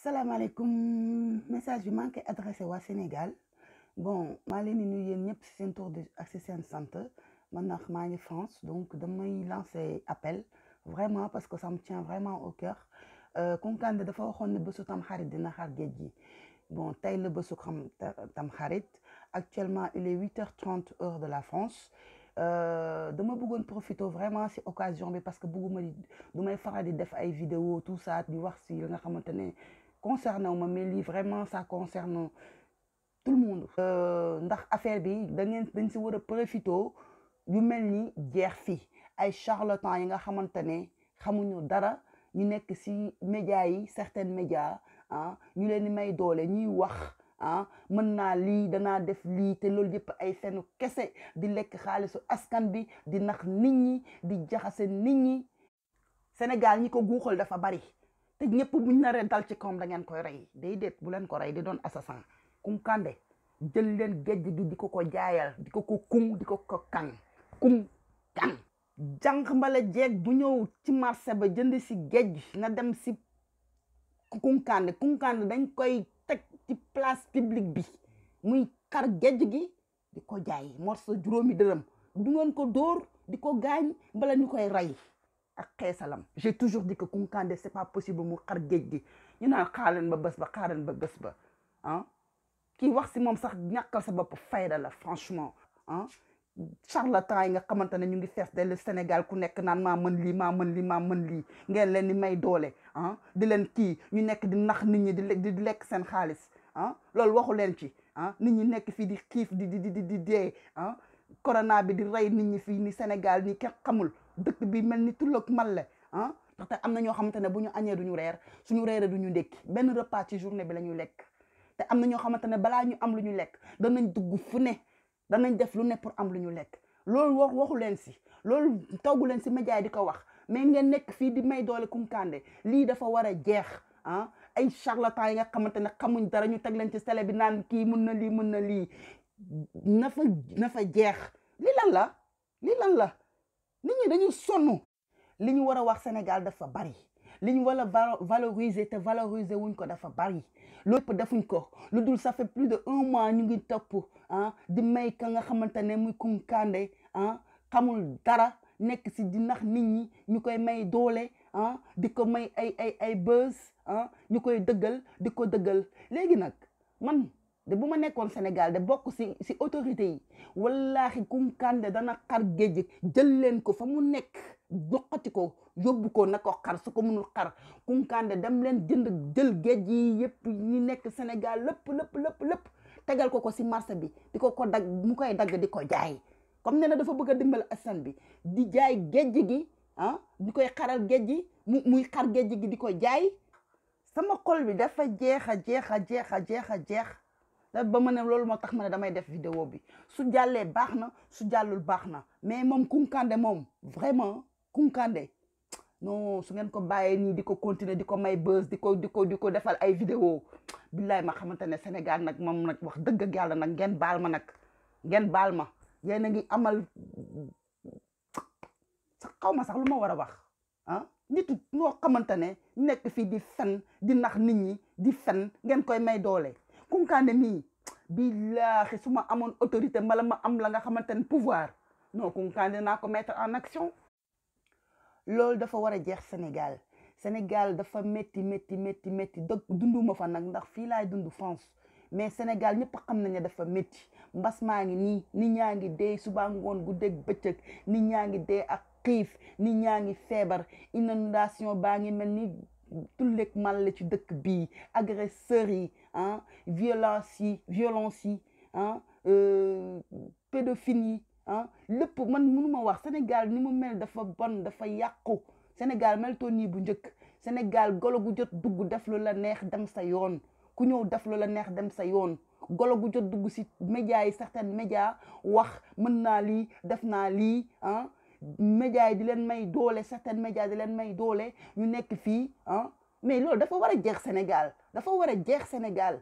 salaamaaleykum message bi maa ngi koy adressé waa Sénégal bon maa leen di nuyu yéen ñëpp si seen tur de ak si seen sant man nag maa ngi France donc damay lancer appel vraiment parce que ça me tient vraiment au cœur Kounkandé dafa waxoon ne bésu tam xarit dina xar géej gi bon tey la bésu tam xarit actuellement il est 8h30 heure de la France dama bëggoon profiter vraiment si occasion bi parce que bëgguma di du may faral di def ay vidéo tout ça di wax si li nga xamante ne concerné wu ma mais lii vraiment ça concerne tout le monde. ndax affaire bi dañ si war a profiter yu mel ni jeex fi ay charlatans yi nga xamante ne xamuñu dara ñu nekk si médias yi certains médias ah ñu leen di may doole ñuy wax. mën naa lii danaa def lii te loolu yëpp ay fenu kese di lekk xaalisu askan bi di nax nit ñi di jaxase nit ñi Sénégal ñi ko guuxal dafa bari te ñëpp buñ naree dal ci kawam da ngeen koy rey day déet bu leen ko rey di doon assassin Kounkandé jël leen géej gi di ko jaayal di ko kung di ko kan kung kan jànq mbala jeeg bu ñëw ci marché ba jënd si géej na dem si Kounkandé dañ koy teg ci place publique bi muy xar géej gi di ko jaay morso juróomi dërëm du ngeen ko dóor di ko gaañ mbala ñu koy rey ak xeesalam j'ai toujours dit que Kounkandé c'est pas possible mu xar géej gi ñu naan xaarleen ba bés ba kii wax si moom sax ñàkkal sa bopp fayda la franchement charlatan yi nga xamante ne ñu ngi fees del Sénégal ku nekk naan maa mën lii ngeen leen di may doole di leen kii ñu nekk di nax nit ñi di lekk seen xaalis loolu waxu leen ci nit ñi nekk fii di xiif di dee corona bi di rey nit ñi fii ni Sénégal ni kenn xamul dëkk bi mel ni tulloog male ndaxte am na ñoo xamante ne bu ñu añee duñu reer suñu reere duñu ndékki benn repas ci journée bi la ñuy lekk te am na ñoo xamante ne balaa ñu am lu ñu lekk danañ dugg fu ne danañ def lu ne pour am lu ñu lekk loolu waxu leen si loolu toggu leen si média yi di ko wax mais ngeen nekk fii di may doole Kounkandé lii dafa war a jeex ay charlatan yi nga xamante ne xamuñ dara ñu teg leen ci télé bi naan kii mën na lii na fa jeex lii lan la nit ñi dañu sonn li ñu war a wax Sénégal dafa bari li ñu war a valoriser te valoriser wuñ ko dafa bari loolu defuñ ko lu dul ça fait plus de 1 mois ñu ngi topp di may ka nga xamante ne muy Kounkandé xamul dara nekk si di nax nit ñi ñu koy may doole di ko may ay buzz ñu koy dëggal di ko dëggal léegi nag man de bu ma nekkoon Sénégal de bokk si autorité yi wallaahi Kounkandé dana xar géej jël leen ko fa mu nekk joxati ko yóbbu ko na ko xar su ko mënul xar Kounkandé dem leen jël géej yi yëpp ñi nekk Sénégal lépp tegal ko si marché bi di ko dagg mu koy dagg di ko jaay comme ne na dafa bëgg a dimbal askan bi di jaay géej gi di koy xaral géej gi muy xar géej gi di ko jaay sama xol bi dafa jeex ba ma ne loolu moo tax ma ne damay def vidéo bi su jàllee baax na su jàllul baax na mais moom Kounkandé moom vraiment Kounkandé non su ngeen ko bàyyee nii di ko continuer di ko may buzz di ko defal ay vidéo billaay ma xamante ne Sénégal nag moom nag wax dëgg ak yàlla nag ngeen baal ma yéen a ngi amal xaw ma sax lu ma war a wax nitu ñoo xamante ne nekk fii di fen di nax nit ñi di fen ngeen koy may doole Kounkandé mii billaahi su ma amoon autorité mbala ma am la nga xamante ne pouvoir non Kounkandé naa ko mettre en action loolu dafa war a jeex Sénégal dafa métti dunduma fa nag ndax fii laay dund France mais Sénégal ñëpp xam nañ ne dafa métti mbas maa ngi nii nit ñaa ngi dee suba ngoon guddeeg bëccëg nit ñaa ngi dee ak xiif nit ñaa ngi feebar inondation baa ngi mel ni tulleeg mal la ci dëkk bii agresseurs yi violence yi pédophilie yi lépp man mënuma wax Sénégal ni mu mel dafa bon dafa yàqu Sénégal meltoon nii bu njëkk Sénégal golo gu jot dugg def lu la neex dem sa yoon ku ñëw def lu la neex dem sa yoon golo gu jot dugg si médias yi certains médias wax mën naa lii def naa lii médias yi di leen may doole certains médias di leen may doole ñu nekk fii mais loolu dafa war a jeex Sénégal